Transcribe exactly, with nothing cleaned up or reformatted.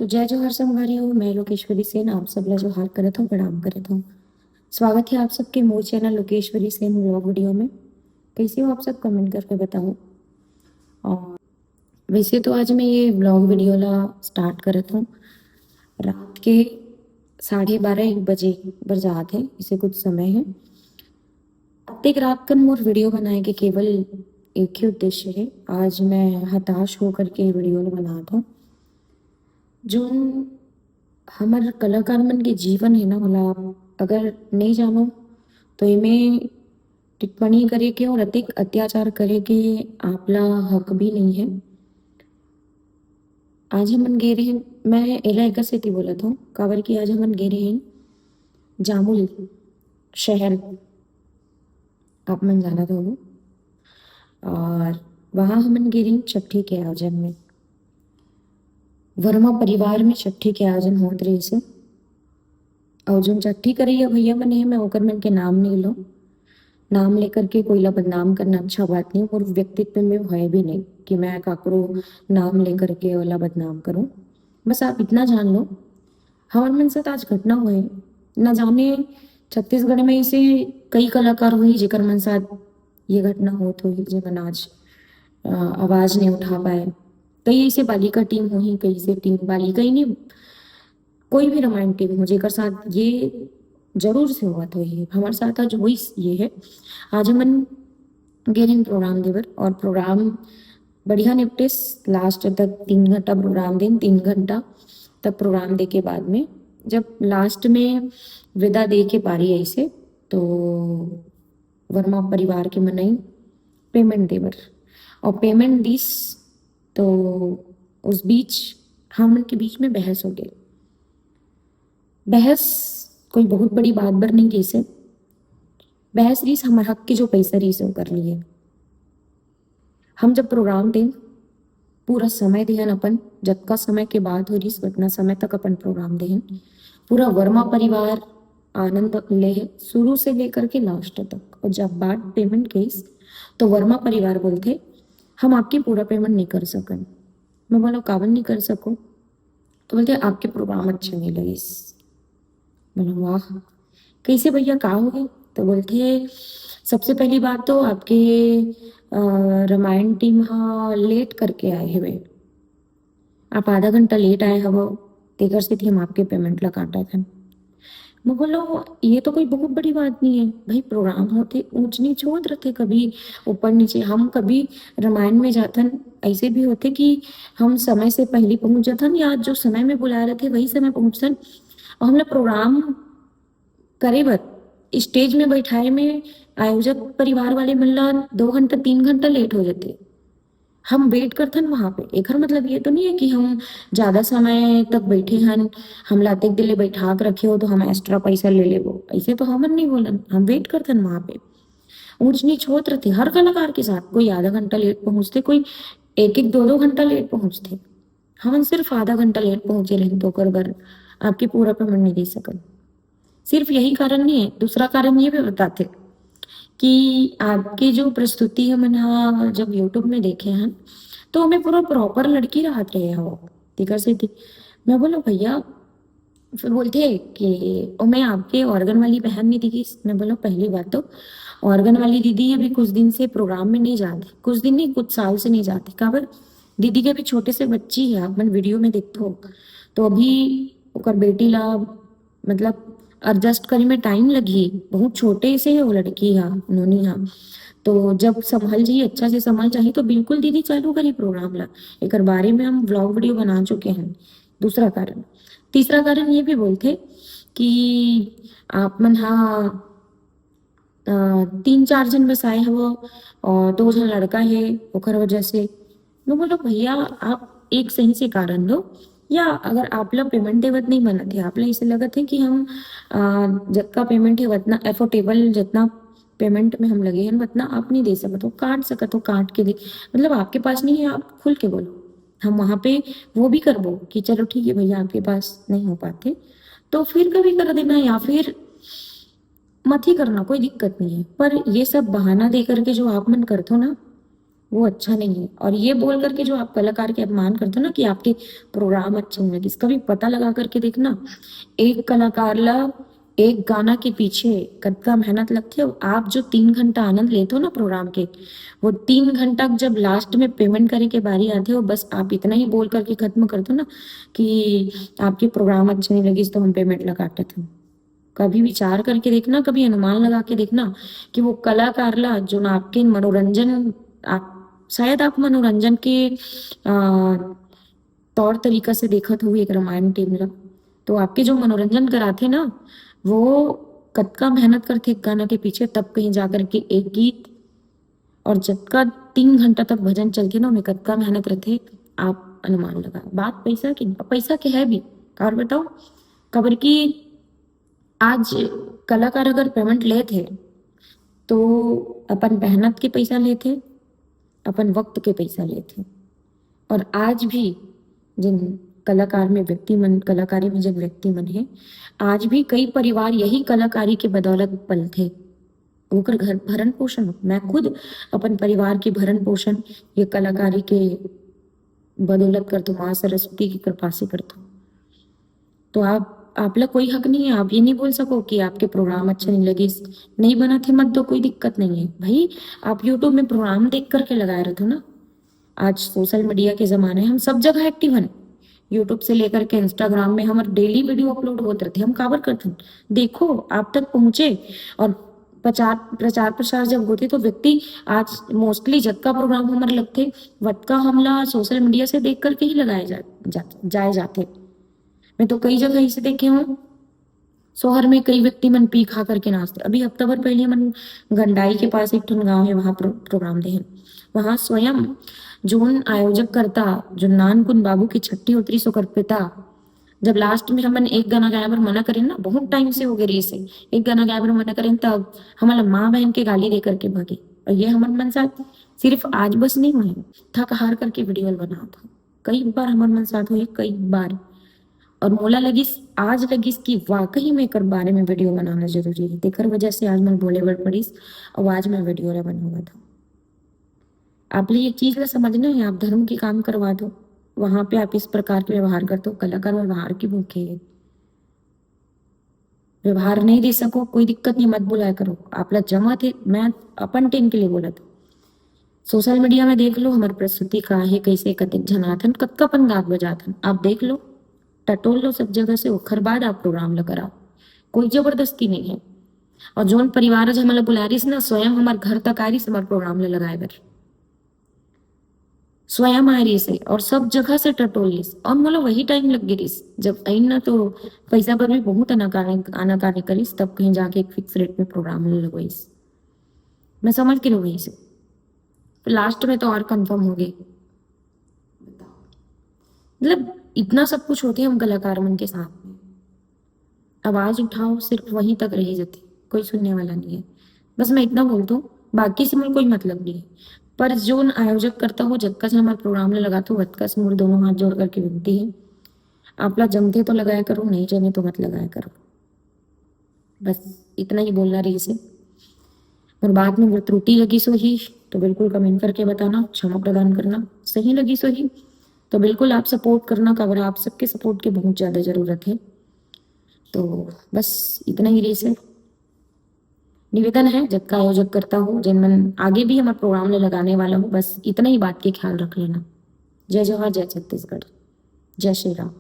तो जय जोहार संगवारी हो, मैं लोकेश्वरी सेन आप सब ला जोहार करत हूँ, प्रणाम करत हूँ। स्वागत है आप सबके मोर channel Lokeshwari Sen vlog video में। कैसे हो आप सब, कमेंट करके बताओ। और वैसे तो आज मैं ये व्लॉग वीडियो ला स्टार्ट करत हूँ रात के साढ़े बारह एक बजे बर जात है, इसे कुछ समय है। प्रत्येक रात कन मोर वीडियो बनाए के केवल एक ही उद्देश्य है, आज मैं हताश होकर के वीडियो ला बनात हूँ। जोन हमर कलाकार मन के जीवन है ना, ओला अगर नहीं जानो तो एमे टिप्पणी करे के और अतिक अत्याचार करे के आपला हक भी नहीं है। आज हमन गे रहे, मैं एला एकर सेती बोलत हूँ, काबर कि आज हमन गे रहे जामुल शहर, आप मन जानत होहू, और वहाँ हमन गे रहे छट्ठी के आयोजन में। वर्मा परिवार में छट्ठी के आयोजन होत रहिस हे। और जोन छट्ठी करइया भैया मन हे, मैं ओकर मन के नाम नहीं लो। नाम लेकर के कोई ला बदनाम करना अच्छा बात नहीं। मोर व्यक्तित्व में भय भी नहीं कि मैं काकरो नाम लेकर के ओला बदनाम करूं। बस आप इतना जान लो, हमर मन साथ आज घटना होए। न जाने छत्तीसगढ़ में ऐसे कई कलाकार होही जेकर मन साथ ये घटना होत होही, जेमन आज, अ, आवाज नहीं उठा पाए। कई ऐसे बालिका टीम होही, कई ऐसे टीम बालिका ही नहीं, कोई भी रामायण टीम हो, जेकर साथ ये जरूर से होवत होही। हमर साथ आज वही ये है। आज हमन गे रहेन प्रोग्राम देबर और प्रोग्राम बढ़िया निपटिस। लास्ट तक तीन घंटा प्रोग्राम देन, तीन घंटा तक प्रोग्राम दे के बाद में जब लास्ट में विदा दे के पारी आइसे, तो वर्मा परिवार के मनई पेमेंट देबर और पेमेंट दिस, तो उस बीच हमन के बीच में बहस हो गई। बहस कोई बहुत बड़ी बात बर नहीं रहिसे, बहस रहिस हमर हक के जो पैसा रहिस ओकर लिए। हम जब प्रोग्राम देन, पूरा समय देहन अपन, जतका समय के बात हो रहिस उतना समय तक अपन प्रोग्राम देहन। पूरा वर्मा परिवार आनंद ले शुरू से लेकर के लास्ट तक। और जब बात पेमेंट कहिस तो वर्मा परिवार बोलथे, "हम आपके पूरा पेमेंट नहीं कर सकन।" मैं बोला, "काबर नहीं कर सको?" तो बोलथे, "आपके प्रोग्राम अच्छा नहीं लगिस।" बोला, "वाह, कैसे भैया, का हो गए?" तो बोलथे, "सबसे पहली बात तो आपके, अ, रामायण टीम हा लेट करके आए हवे, आप आधा घंटा लेट आए हवो, तेकर सेती हम आपके पेमेंट ला काटत हन।" मैं बोलो, "ये तो कोई बहुत बड़ी बात नहीं है भाई, प्रोग्राम होथे, ऊंच नीच होत रहथे, कभी ऊपर नीचे। हम कभी रामायण में जाथन, ऐसे भी होथे कि हम समय से पहले पहुंच जाथन या जो समय में बुलाए रहथे वही समय पहुंचथन। और हमला प्रोग्राम करे बर स्टेज में बैठाए में आयोजक परिवार वाले मन ला दो घंटा, तीन घंटा लेट हो जाथे। हम वेट करथन वहां पे। एकर मतलब ये तो नहीं है कि हम ज्यादा समय तक बैठे हन, हमला अतेक देर ले बैठा के रखे हो तो हम एक्स्ट्रा पैसा ले लेबो, ऐसे तो हमन नहीं बोलन। हम वेट करथन वहां पे। ऊंच नीच होत रहथे हर कलाकार के साथ, कोई आधा घंटा लेट पहुंचथे, कोई एक एक दो दो घंटा लेट पहुंचथे। हमन सिर्फ आधा घंटा लेट पहुंचे रहेन तो ओकर बर आपके पूरा पेमेंट नहीं दे सकन। सिर्फ यही कारण नहीं है, दूसरा कारण ये भी बताथे कि आपके जो प्रस्तुति हमन हा जब YouTube में देखे हन तो ओमे पूरा प्रॉपर लड़की रहत रहे हो, तेकर सेती। मैं बोलो, "भैया," फिर बोलथे कि ओमे आपके ऑर्गन वाली बहन नहीं दिखिस। मैं बोलो, "पहली बात तो ऑर्गन वाली दीदी अभी कुछ दिन से प्रोग्राम में नहीं जाती, कुछ दिन नहीं, कुछ साल से नहीं जाती।" काबर? दीदी के अभी छोटे से बच्ची है, आप मन वीडियो में देखो तो अभी ओकर बेटी ला मतलब एडजस्ट करे में टाइम लगही, बहुत छोटे से है वो लड़की हा, नोनी हा। तो जब संभल जाही, अच्छा से संभल जाही तो बिल्कुल दीदी चालू करी प्रोग्राम ला। एकर बारे में हम व्लॉग वीडियो बना चुके हैं। दूसरा कारण। तीसरा कारण ये भी बोलथे कि आप मन हा अ, तीन चार झन बस आए हवो और दो झन लड़का हे, ओकर वजह से। मैं बोलो, "भैया, आप एक सही से कारण दो, या अगर आप ला पेमेंट देवत नहीं बनत हे, आप ला ऐसे लगत हे कि हम, अ, जतका पेमेंट हे वतना अफोर्डेबल, जतना पेमेंट में हम लगे हन वतना आप नहीं दे सकत हो, काट सकत हो, काट के दे, मतलब आपके पास नहीं है, आप खुल के बोलो।" हम वहाँ पे वो भी करबो कि चलो ठीक है भैया, आपके पास नहीं हो पाते तो फिर कभी कर देना, या फिर मत ही करना, कोई दिक्कत नहीं है। पर ये सब बहाना दे करके जो आप मन करथो ना, वो अच्छा नहीं है। और ये बोल करके जो आप कलाकार के अपमान करते हो ना कि आपके प्रोग्राम अच्छे नहीं लगे, इसका भी पता लगा करके देखना। एक कलाकार ला एक गाना के पीछे कतका मेहनत लगथे, और आप जो तीन घंटा आनंद लेते हो ना प्रोग्राम के, वो तीन घंटा जब लास्ट में पेमेंट करे के बारी आथे, वो बस आप इतना ही बोल करके खत्म कर दो ना कि आपके प्रोग्राम अच्छे नहीं लगिस तो हम पेमेंट ला काटत हन। कभी विचार करके देखना, कभी अनुमान लगा के देखना कि वो कलाकार ला जो ना आपके मनोरंजन, आप शायद आप मनोरंजन के आ, तौर तरीका से देखत हुए एक रामायण टीम ला, तो आपके जो मनोरंजन कराथे ना, वो कतका मेहनत करथे एक गाना के पीछे, तब कहीं जा करके एक गीत, और जतका तीन घंटा तक भजन चलथे ना, ओमे कतका मेहनत रहथे, आप अनुमान लगा। बात पैसा की, पैसा के है भी, और बताओ, काबर कि आज कलाकार अगर पेमेंट लेथे तो अपन मेहनत के पैसा लेथे, अपन वक्त के पैसा लेथे। और आज भी जिन कलाकार में व्यक्ति मन, कलाकारी में जिन व्यक्ति मन हे, आज भी कई परिवार यही कलाकारी के बदौलत पलथे। ओकर घर भरण पोषण, मैं खुद अपन परिवार के भरण पोषण ये कलाकारी के बदौलत करथों, माँ सरस्वती की कृपा से करथों। तो आप, आप ला कोई हक नहीं है, आप ये नहीं बोल सको कि आपके प्रोग्राम अच्छा नहीं लगिस, नहीं बना थे मत दो, कोई दिक्कत नहीं है भाई। आप YouTube में प्रोग्राम देख करके लगाए रहते हो ना। आज सोशल मीडिया के जमाना है, हम सब जगह एक्टिव हैं। YouTube से लेकर के Instagram में हमारे डेली वीडियो अपलोड होत रहते, हम काबर करते हैं? देखो, आप तक पहुंचे। और प्रचार, प्रचार प्रसार जब होते तो व्यक्ति, आज मोस्टली जतका प्रोग्राम हमारे लगते, वतका हमला सोशल मीडिया से देख करके ही लगाए जा, जा, जाए जाते। मैं तो कई जगह इसे देखे हूँ, शहर में कई व्यक्ति मन पी खा करके नाचते। अभी हफ्ता भर पहले मन गंडाई के पास एक ठन गांव है, वहां प्रो, प्रोग्राम दे हैं। वहां स्वयं जोन आयोजक करता, जो नानकुन बाबू की छठी उतरी सो कर पिता, जब लास्ट में हमन एक गाना गाए बर मना करेन ना, बहुत टाइम से हो गए रहिस हे, एक गाना गाए बर मना करेन, तब हमन ला माँ बहन के गाली दे करके भागे। और ये हमर मन साथ सिर्फ आज बस नहीं हुए, थक हार करके वीडियो बनात हूँ। कई बार हमर मन साथ हुए, कई बार। और मोला लगिस, आज लगिस कि वाकई में एकर बारे में वीडियो बनाना जरूरी है। तेकर वजह से आज मैं बोले बर पड़िस, और आज मैं वीडियो ला बनावत हूँ। आप लिए एक चीज ला समझना है, आप धर्म के काम करवा दो, वहां पे आप इस प्रकार के व्यवहार करते हो, कलाकार व्यवहार की भूखे है। व्यवहार नहीं दे सको, कोई दिक्कत नहीं, मत बुलाया करो। आप ला जमा थे, मैं अपन टीम के लिए बोला था। सोशल मीडिया में देख लो, हमारी प्रस्तुति का है, कैसे कतिक झनाथन, कतका अपन गात बजाथन, आप देख लो, टटोल लो सब जगह से, ओखर बाद आप प्रोग्राम ला कराओ। कोई जबरदस्ती नहीं है। और जोन परिवार आज हमला बुला रहिस ना, स्वयं हमारे घर तक आ रहिस हमारे प्रोग्राम ला लगाए बर। स्वयं आ रहिस हे और सब जगह से टटोल लिस। और मोला वही टाइम लग गे रहिस, जब आइन ना तो पैसा बर भी बहुत आनाकानी, आनाकानी करिस, तब कहीं जाके एक फिक्स रेट में प्रोग्राम लगवाइस। मैं समझ के लगवाइस। तो लास्ट में तो और कंफर्म हो गई। मतलब, इतना सब कुछ होते हम कलाकार मन के साथ में। आवाज उठाओ, सिर्फ वहीं तक रह जाती, कोई सुनने वाला नहीं है। बस मैं इतना बोल दूं, बाकी से मुझे कोई मतलब नहीं है। पर जो आयोजक करता हो, जतका से हमारे प्रोग्राम में लगाता हो, वतका से मोर दोनों हाथ जोड़ करके विनती है, आप ला जमते तो लगाया करो, नहीं जमे तो मत लगाया करो। बस इतना ही बोलना रहिस हे। और बात में अगर त्रुटि लगिस होही तो बिल्कुल कमेंट करके बताना, क्षमा प्रदान करना। सही लगिस होही तो बिल्कुल आप सपोर्ट करना, काबर आप सबके सपोर्ट के बहुत ज्यादा जरूरत है। तो बस इतना ही रहिस हे। निवेदन है, जतका आयोजक करता हो, जिन मन आगे भी हमारे प्रोग्राम में लगाने वाला हो, बस इतना ही बात के ख्याल रख लेना। जय जोहार, जय छत्तीसगढ़, जय श्री राम।